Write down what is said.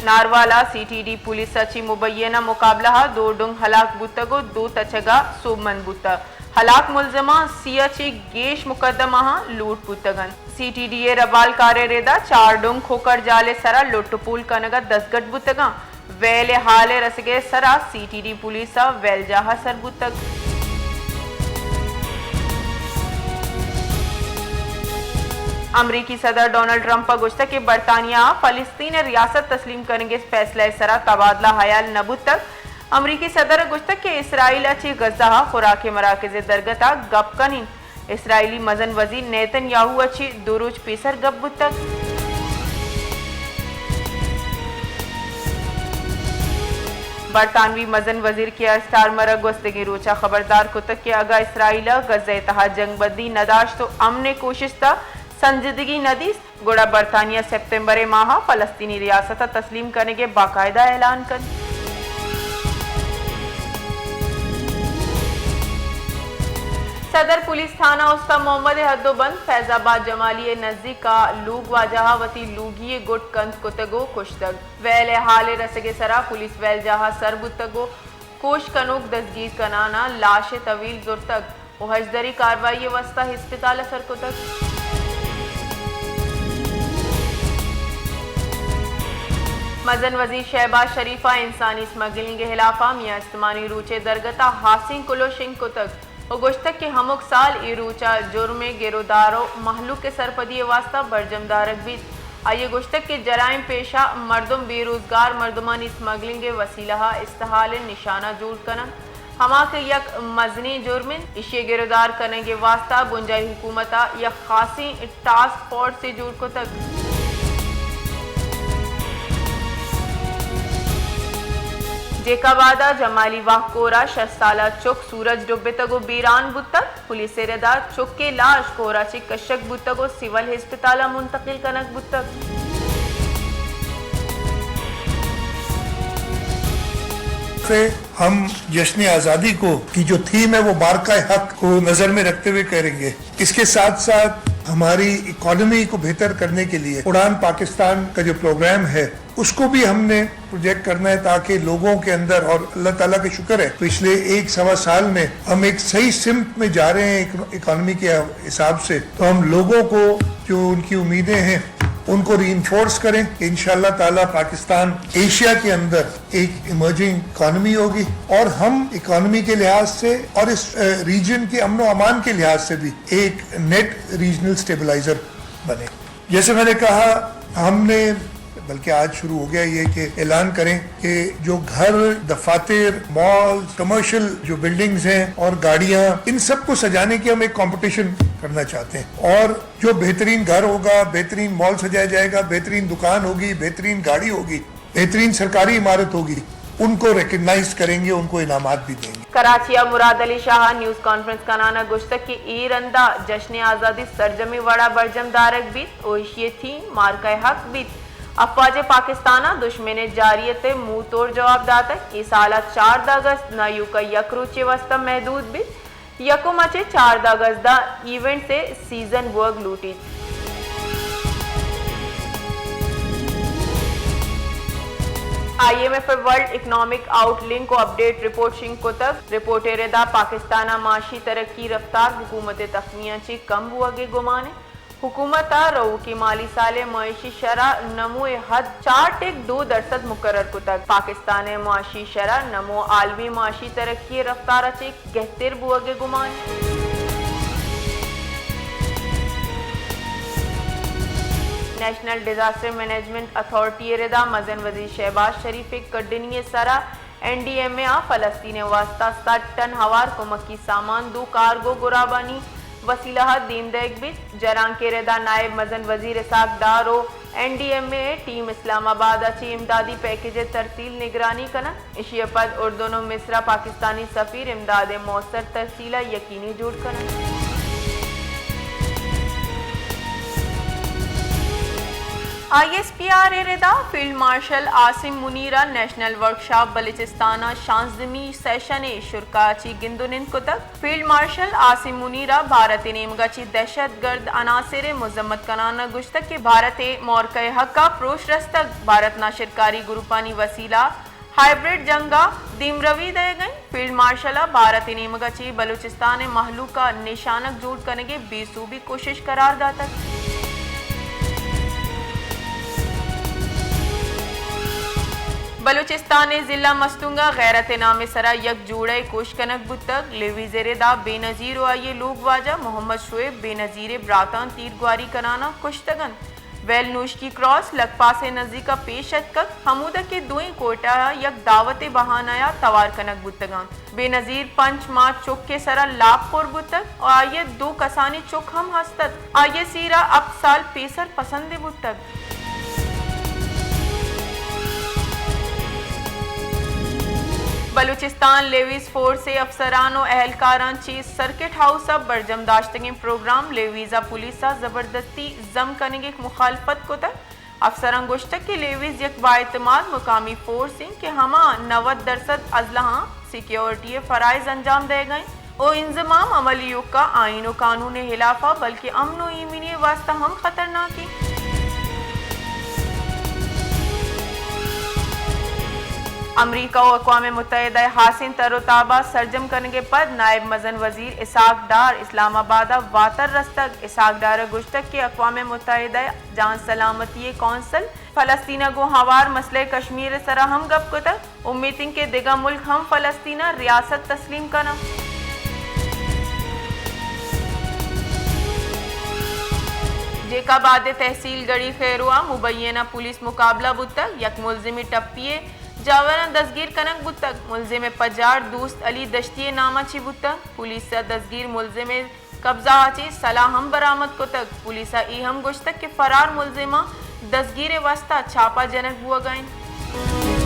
ناروالا C T D police ءَ چہ مبینہ مقابلہ ءَ دو ڈنگ ہلاک بوتگ ءُ دو تچگ ءَ سوبمند بوتگ۔ ہلاک ملزماں سی ءَ چہ گیش مقدمہاں لوٹ بوتگ انت۔ سی ٹی ڈی ءِ روالکار ءِ ردا چار ڈنگ کھوکھر جال ءِ سرا لٹ ءُ پول کنگ ءَ دزگٹ بوتگ انت۔ ویل ءِ ہال ءِ رسگ ءِ سرا سی ٹی ڈی پولیس ءَ ویل جاہ ءَ سر بوتگ۔ امریکی صدر ڈونلڈ ٹرمپ ءَ گوشتگ کہ برطانیہ ءَ فلسطین ءِ ریاست تسلیم کنگ ءِ فیصلہ ءِ سرا تبادلہ ہیال نہ بوتگ۔ امریکی صدر ءَ گوشتگ کہ اسرائیل ءَ چہ غزہ ءَ خوراک ءِ مراکز ءِ درگت ءَ گپ کن انت۔ اسرائیلی مزن وزیر نیتن یاہو ءَ چہ دو روچ پیسر گپ بوتگ۔ برطانوی مزن وزیر کیئر سٹارمر ءَ گوستگیں روچ ءَ خبردار کتگ کہ اگاں اسرائیل ءَ غزہ ءِ تہا جنگ بندی نہ داشت ءُ امن ءِ کوشست ءَ سنجیدگی نہ دیست، گڑا برطانیہ سپتمبر ءِ ماہ ءَ فلسطینی ریاست ءِ تسلیم کنگ ءِ باقاعدہ اعلان کنت۔ صدر پولیس تھانہ استان محمد ءِ حد ءُ بند فیض آباد جمالی ءِ نزیک ءَ لوگ واجہ ءَ وتی لوگی ءِ گٹ کنز کتگ ءُ کشتگ۔ ویل ءِ ہال ءِ رسگ ءِ سرا پولیس ویل جاہ ءَ سر بوتگ ءُ کوش کنوک دزگیر کنان ءَ لاش ءِ تحویل زرتگ ءُ ہژدری کاروائی ءِ واستہ ہسپتال ءَ سر کتگ۔ مزن وزیر شہباز شریف ءَ انسانی سمگلنگ ءِ ہلاف ءَ میاں استمانی روچ ءِ درگت ءَ ہاسیں کلوہ شنگ کتگ ءُ گوشتگ کہ ہمک سال اے روچ ءَ جرم ءِ گرودار ءُ مہلوک ءِ سرپدی ءِ واستہ برجم دارگ بیت۔ آئی ءَ گوشتگ کہ جرائم پیشہ مردم بے روزگار مردمانی سمگلنگ ءِ وسیلہ ءَ استحال ءِ نشانہ جوڑ کن انت۔ ہما کہ یک مزنیں جرم انت، ایشی ءِ گرودار کنگ ءِ واستہ بنجاہی حکومت ءَ یک خاصیں ٹاسک فورسے جوڑ کتگ۔ جیکب آباد ءَ جمالی واہ کور ءَ شش سالہ چک سورج ڈبتگ ءُ بیران بوتگ۔ پولیس ءِ ردا چک ءِ لاش کور ءَ چہ کشگ بوتگ ءُ سول ہسپتال ءَ منتقل کنگ بوتگ۔ سے ہم جشن آزادی کو، کی جو تھیم ہے، وہ مارکہ حق کو نظر میں رکھتے ہوئے کریں گے۔ اس کے ساتھ ساتھ ہماری اکانومی کو بہتر کرنے کے لیے اڑان پاکستان کا جو پروگرام ہے، اس کو بھی ہم نے پروجیکٹ کرنا ہے، تاکہ لوگوں کے اندر، اور اللہ تعالیٰ کا شکر ہے، پچھلے ایک سوا سال میں ہم ایک صحیح سمت میں جا رہے ہیں اکانومی کے حساب سے۔ تو ہم لوگوں کو جو ان کی امیدیں ہیں، ان کو ری انفورس کریں کہ انشاءاللہ تعالیٰ پاکستان ایشیا کے اندر ایک ایمرجنگ اکانومی ہوگی اور ہم اکانومی کے لحاظ سے اور اس، اے، ریجن کے امن و امان کے لحاظ سے بھی ایک نیٹ ریجنل اسٹیبلائزر بنے۔ جیسے میں نے کہا، ہم نے، بلکہ آج شروع ہو گیا یہ کہ اعلان کریں کہ جو گھر، دفاتر، مال، کمرشل جو بلڈنگز ہیں اور گاڑیاں، ان سب کو سجانے کی ہم ایک کمپٹیشن کرنا چاہتے ہیں اور جو بہترین گھر ہوگا، بہترین مال سجایا جائے گا، بہترین دکان ہوگی، بہترین گاڑی ہوگی، بہترین سرکاری عمارت ہوگی، ان کو ریکگنائز کریں گے، ان کو انعامات بھی دیں گے۔ کراچی ءَ مراد علی شاہ ءَ نیوز کانفرنس کنان ءَ گوشتگ کہ اے رند ءَ جشن آزادی سرجمیں وڑ ءَ برجم دارگ بیت ءُ ایشی ءِ تھیم مارکہ حق بیت۔ افواج پاکستان ءَ دشمن ءِ جارحیت ءِ منہ توڑ جواب داتگ۔ اے سال ءَ چاردہ اگست نہ ایوک ءَ یک روچے واستہ محدود بیت۔ یکم ءَ چہ چاردہ اگست ءَ ایونٹس ءِ سیزن بوگ لوٹیت۔ آئی ایم ایف ءِ ورلڈ اکنامک آؤٹ لک ءُ اپڈیٹ رپورٹ شنگ کتگ۔ رپورٹ ءِ ردا پاکستان ءِ معاشی ترقی رفتار حکومت ءِ تخمیہاں چہ کم بوگ ءِ گمان انت۔ حکومت ءَ روکی مالی سال ءِ معاشی شرح نمو ءِ حد چار ٹک دو درسد مقرر کتگ۔ پاکستان ءِ معاشی شرح نمو عالمی معاشی ترقی ءِ رفتار ءَ چہ گہتر بوگ ءِ گمان۔ نیشنل ڈیزاسٹر مینجمنٹ اتھارٹی ءِ ردا مزن وزیر شہباز شریف ءِ کڈنی ءِ سرا این ڈی ایم اے ءَ فلسطین ءِ واستہ سد ٹن ہوار کمکی سامان، دو کارگو گرابانی وسیلہ ءَ دیم دئیگ بیت۔ جرانک ءِ ردا نائب مزن وزیر اسحاق ڈار ءُ این ڈی ایم اے ءِ ٹیم اسلام آباد ءَ چہ امدادی پیکج ءِ ترسیل نگرانی کن انت۔ ایشی ءَ پد اردن ءُ مصر ءَ پاکستانی سفیر امداد ءِ موثر ترسیل ءَ یقینی جوڑ کن انت۔ آئی ایس پی آر ءِ ردا فیلڈ مارشل عاصم منیر ءَ نیشنل ورکشاپ بلوچستان ءِ شانزدہمی سیشن ءِ شرکا چی گند ءُ نند کتگ۔ فیلڈ مارشل عاصم منیر ءَ بھارت ءِ نیمگ ءَ چی دہشت گرد عناصر ءِ مذمت کنان ءَ گوشتگ کہ بھارت ءِ معرکہ ءِ حق ءَ پروش رستگ، بھارت ناشرکاری گروپانی وسیلہ ہائبرڈ جنگ ءَ دیمروی دئیگ ءَ انت۔ فیلڈ مارشل ءَ بھارت ءِ نیمگ ءَ چہ بلوچستان ءِ مہلوک ءَ نشانگ جوڑ کنگ ءِ بے سوبی کوشش قرار داتگ۔ بلوچستان ءِ ضلع مستونگ ءَ غیرت ءِ نام ءِ سرا یک جوڑہ ءِ کوش کنگ بوتگ۔ لیویز ءِ ردا بے نظیر ءُ آئی ءِ لوگ واجہ محمد شعیب بے نظیر ءِ براتاں تیر گواری کنان ءَ کشتگ انت۔ ویل نوشکی کراس لکپاس ءِ نزیک ءَ پیش اتکگ، ہمودا کہ دوئیں کوئٹہ ءَ یک دعوت ءِ بہانہ ءَ توار کنگ بوتگ انت۔ بے نظیر پنچ ماہ چک ءِ سرا لاپ پر بوتگ ءُ آئی ءَ دو کسانیں چک ہم ہست ات۔ آئی ءِ سیر ءَ ہپت سال پیسر پسندے بوتگ۔ بلوچستان لیویز فورس ءِ افسران ءُ اہلکاراں چہ سرکٹ ہاؤس ءَ برجم داشتگیں پروگرام لیویز ءَ پولیس ءَ زبردستی ضم کنگ ءِ مخالفت کتگ۔ افسراں گوشتگ کہ لیویز یک بااعتماد مقامی فورس انت کہ ہما نود درسد ازلہاں سیکیورٹی ءِ فرائض انجام دئیگ ءَ انت ءُ انضمام عمل ایوک ءَ آئین ءُ قانون ءِ ہلاف ءَ بلکہ امن ءُ ایمنی ءِ واستہ ہم خطرناک انت۔ امریکہ ءُ اقوام متحدہ ءِ ہاسیں تر ءُ تاب ءَ سرجم کنگ ءَ پد نائب مزن وزیر اسحاق ڈار اسلام آباد ءَ واتر رستگ۔ اسحاق ڈار ءَ گوشتگ کہ اقوام متحدہ ءِ جان سلامتی ءِ کونسل فلسطین ءَ گوں ہوار مسئلہ کشمیر ءِ سرا ہم گپ کتگ۔ امیت انت کہ دگہ ملک ہم فلسطین ءَ ریاست تسلیم کناں۔ جیکب آباد ءِ تحصیل گڑھی خیرو ءَ مبینہ پولیس مقابلہ بوتگ، یک ملزمے ٹپی ءِ جاوراں دزگیر کنگ بوتگ۔ ملزم ءِ پجار دوست علی دشتی ءِ نام ءَ چی بوتگ۔ پولیس ءَ دزگیر ملزم ءِ قبضہ ءَ چہ سلاہ ہم برآمد کتگ۔ پولیس ءَ اے ہم گوشتگ کہ فرار ملزماں دزگیر ءِ واستہ چھاپہ جنگ بوگ ءَ انت۔